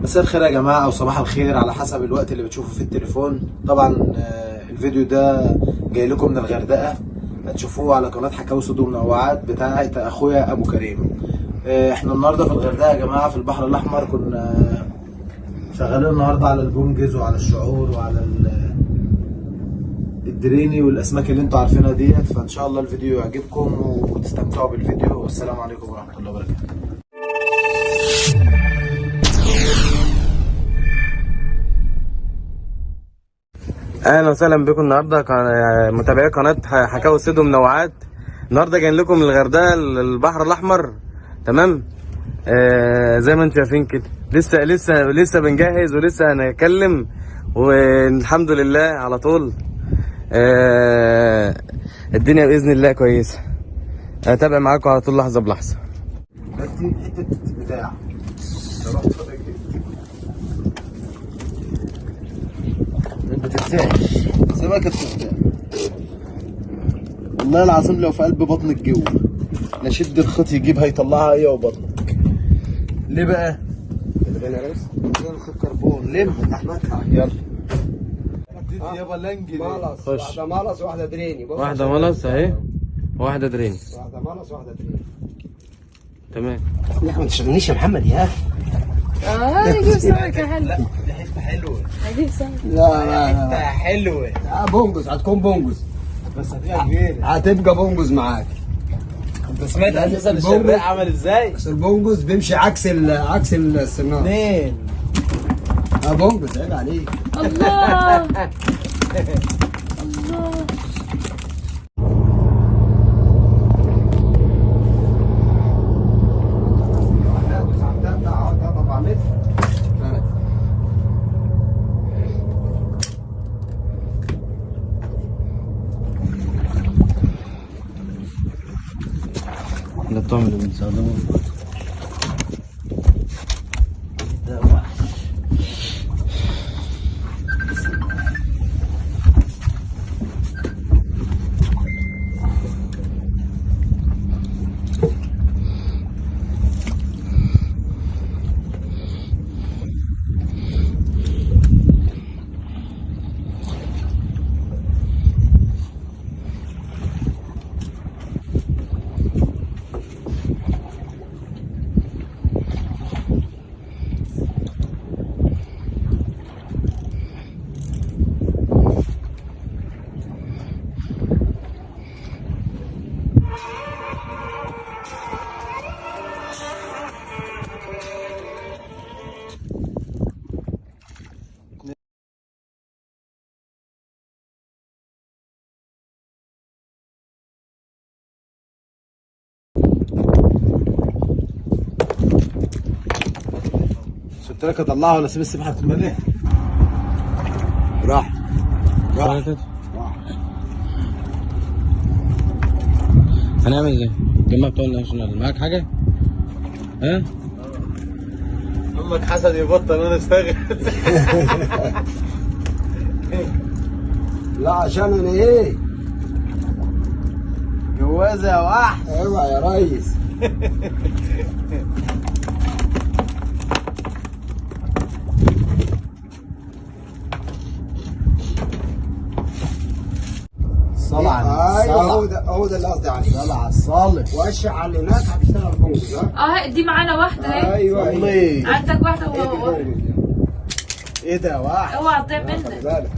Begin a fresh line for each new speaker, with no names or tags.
مساء الخير يا جماعة، أو صباح الخير على حسب الوقت اللي بتشوفه في التليفون. طبعا الفيديو ده جاي لكم من الغردقة، هتشوفوه على قناة حكاوي صيد ومنوعات بتاعة أخويا أبو كريم. احنا النهاردة في الغردقة يا جماعة، في البحر الأحمر. كنا شغالين النهاردة على البونجز وعلى الشعور وعلى الدريني والأسماك اللي انتوا عارفينها ديت. فإن شاء الله الفيديو يعجبكم وتستمتعوا بالفيديو، والسلام عليكم ورحمة الله وبركاته.
اهلا وسهلا بكم النهارده متابعي قناة حكاوي صيد ومنوعات. النهارده جايين لكم من الغردقه البحر الاحمر. تمام. زي ما انتم شايفين كده لسه لسه لسه بنجهز ولسه هنتكلم، والحمد لله على طول. الدنيا باذن الله كويسة. هتابع معاكم على طول لحظة بلحظة.
بس دي حتة بتاع بترتاح، سمكة بترتاح والله العظيم. لو في قلب بطن الجو نشد الخيط يجيبها يطلعها هي وبطنك. ليه بقى؟ الخيط كربون. لم يلا يابا لنج.
مالص.
خش.
واحدة مالص واحدة دريني. بص
واحدة ملص اهي، واحدة دريني.
واحدة مالص واحدة دريني.
تمام.
يا اخي ما تشغلنيش يا محمد يا اخي.
هجيب سمكة حلوة.
دي حتة حلوة.
هجيب سمكة.
لا لا لا
حلوة
لا، بونجز هتكون بونجز،
بس هتبقى كبيرة.
هتبقى بونجز معاك.
انت سمعت اساسا
البونجز-
الشراء عمل ازاي؟
بس البونجز بيمشي عكس عكس السنارة.
اتنين.
اه بونجز، عيب عليك.
الله الله.
ده الطعم اللي بنستخدمه.
ده وحش. قلت لك اطلعها ولا اسيب السبحة تتملي؟
راح
راح. هنعمل ايه؟ الجماعة بتوع الناشونال معاك حاجة؟ ها؟
امك حسن يبطل وانا اشتغل.
لا عشان انا ايه؟
جوازه يا وحش.
اوعى يا ريس.
صلع على
ايوه هو
الصلع.
ده هو ده اللي قصدي عليه.
صلع على الصالح.
وقشع على اللي هناك هتشتغل بونجز. ها
دي معانا واحدة اهي.
ايوه ايوه.
الله.
عندك واحدة
ايه دي بونجز.
ايه ده يا وحش؟
اوعى تضيع
خلي
منك.
بالك.